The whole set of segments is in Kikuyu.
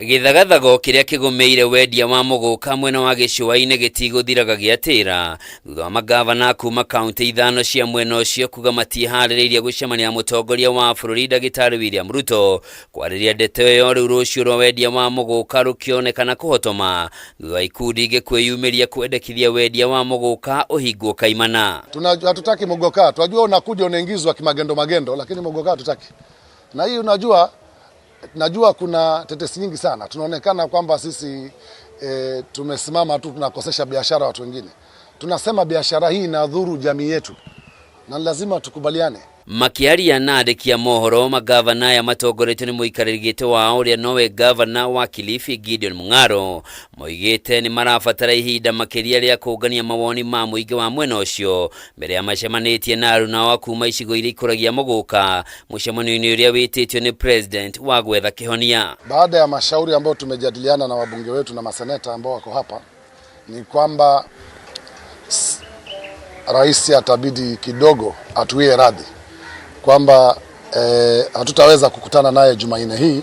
Gĩthagathago kĩrĩa kĩgũmĩire wendia wa mũgũka mwena wa gĩcũa-inĩ gĩtigũthiraga gĩatĩra thutha wa magavana kuma kaunti ithano cia mwena ũcio kuga matiĩharĩrĩirie gũcemania na mũtongoria wa bũrũri Ndagĩtarĩ William Ruto kwarĩria ndeto ĩyo. Rĩu rũciũ rwa wendia wa mũgũka rũkĩonekana kũhotoma thutha wa ikundi ingĩ kwĩyumĩria kwendekithia wendia wa mũgũka ũhingwo kaimana. Hatutaki mugoka, twajua unakuja unaingizwa kimagendo magendo, lakini mugoka hatutaki. Na hii unajua, najua kuna tetesi nyingi sana, tunaonekana kwamba sisi tumesimama tu tunakosesha biashara watu wengine. Tunasema biashara hii inadhuru jamii yetu na lazima tukubaliane. Makĩaria na andĩki a mohoro, magavana aya matongoretio nĩ mũikarĩri gĩtĩ wao ũrĩa nowe gavana wa Kilifi Gideon Mung'aro moigĩte nĩ marabatara ihinda makĩria rĩa kũngania mawoni ma mũingĩ wa mwena ũcio mbere ya macemanĩtie na aruna kuma icigo iria ikũragia mũgũka mũcemanio-inĩ ũrĩa wĩtĩtio nĩ president wa gwetha kĩhonia. Baada ya mashauri ambayo tumejadiliana na wabunge wetu na maseneta ambao wako hapa ni kwamba rais atabidi kidogo atuie radhi kwamba hatutaweza kukutana naye Jumanne hii,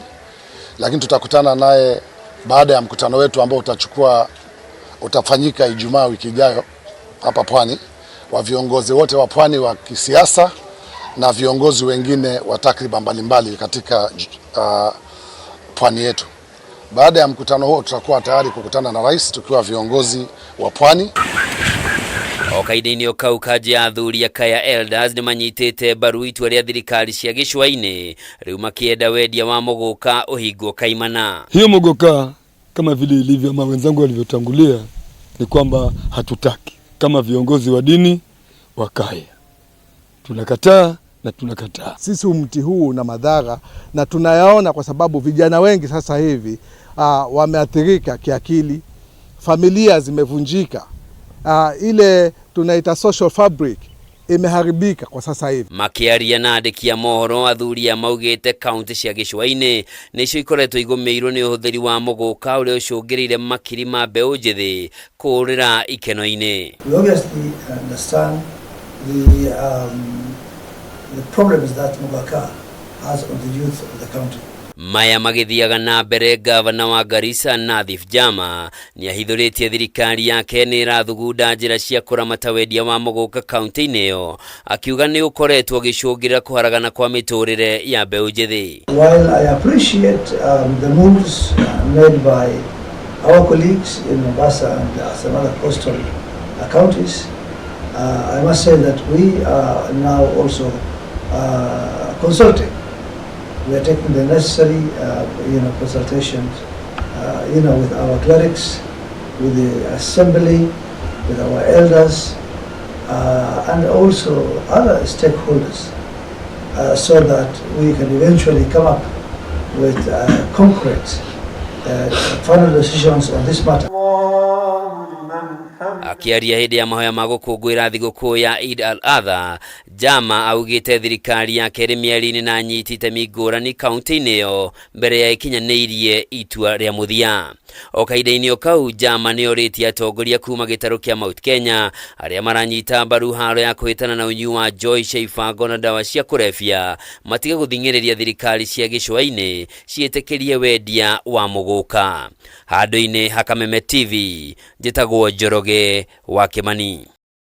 lakini tutakutana naye baada ya mkutano wetu ambao utafanyika Ijumaa wiki ijayo hapa Pwani, wa viongozi wote wa Pwani wa kisiasa na viongozi wengine wa takriban mbalimbali katika Pwani yetu. Baada ya mkutano huo tutakuwa tayari kukutana na rais tukiwa viongozi wa Pwani. O kahinda-inĩ o kau, kanjũ ya athuri a Kaya Elders nĩ manyitĩte mbaru itua rĩa thirikari cia gĩcũa-inĩ rĩu makĩenda wendia wa mũgũka ũhingwo kaimana. Hiyo mogoka kama vile ilivyo ama wenzangu walivyotangulia ni kwamba hatutaki kama viongozi wa dini wa Kaya, tunakataa na tunakataa. Sisi mti huu una madhara na tunayaona kwa sababu vijana wengi sasa hivi wameathirika kiakili, familia zimevunjika, ile tunaita social fabric imeharibika kwa sasa hivi. Makĩaria na andĩki a mohoro, athuri a maugĩte kaunti cia gĩcũa-inĩ nĩcio ikoretwo igũmĩirwo nĩ ũhũthĩri wa mũgũka ũrĩa ũcũngĩrĩire makiri ma mbeũ njĩthĩ kũũrĩra ikeno-inĩ. We obviously understand the problems that Muguka has on the youth of the country. Maya magĩthiaga na mbere, gavana wa Garissa Nathif Jama nĩ ahithũrĩtie thirikari yake nĩ ĩrathugunda njĩra cia kũramata wendia wa mũgũka kaunti-inĩ ĩyo, akiuga nĩ ũkoretwo ũgĩcũngĩrĩra kũharagana kwa mĩtũrĩre ya mbeũ njĩthĩ. While I appreciate the moves made by our colleagues in Mombasa and some other coastal counties, I must say that we are now also consulting. We are taking the necessary consultations with our clerics, with the assembly, with our elders, and also other stakeholders, so that we can eventually come up with concrete final decisions on this matter. Akĩaria hĩndĩ ya mahoya ma gũkũngũĩra thigũkũ ya Eid al-Adha, Jama augĩte thirikari yake ĩrĩ mĩario-inĩ na anyiti itemi ngũrani kaunti-inĩ ĩyo mbere ya ĩkinyanĩirie itua rĩa mũthia. O kahinda-inĩ o kau, Jama nĩ orĩtie atongoria kuma gĩtarũ kĩa Mount Kenya arĩa maranyita mbaru haro ya kũhĩtana na ũnyui wa njohi cia ibango na ndawa cia kũrebia matige gũthing'ĩrĩria thirikari cia gĩcũa-inĩ ciĩtĩkĩrie wendia wa mũgũka. Handũ-inĩ ha Kameme TV, njĩtagwo Njoroge wa Kĩmani.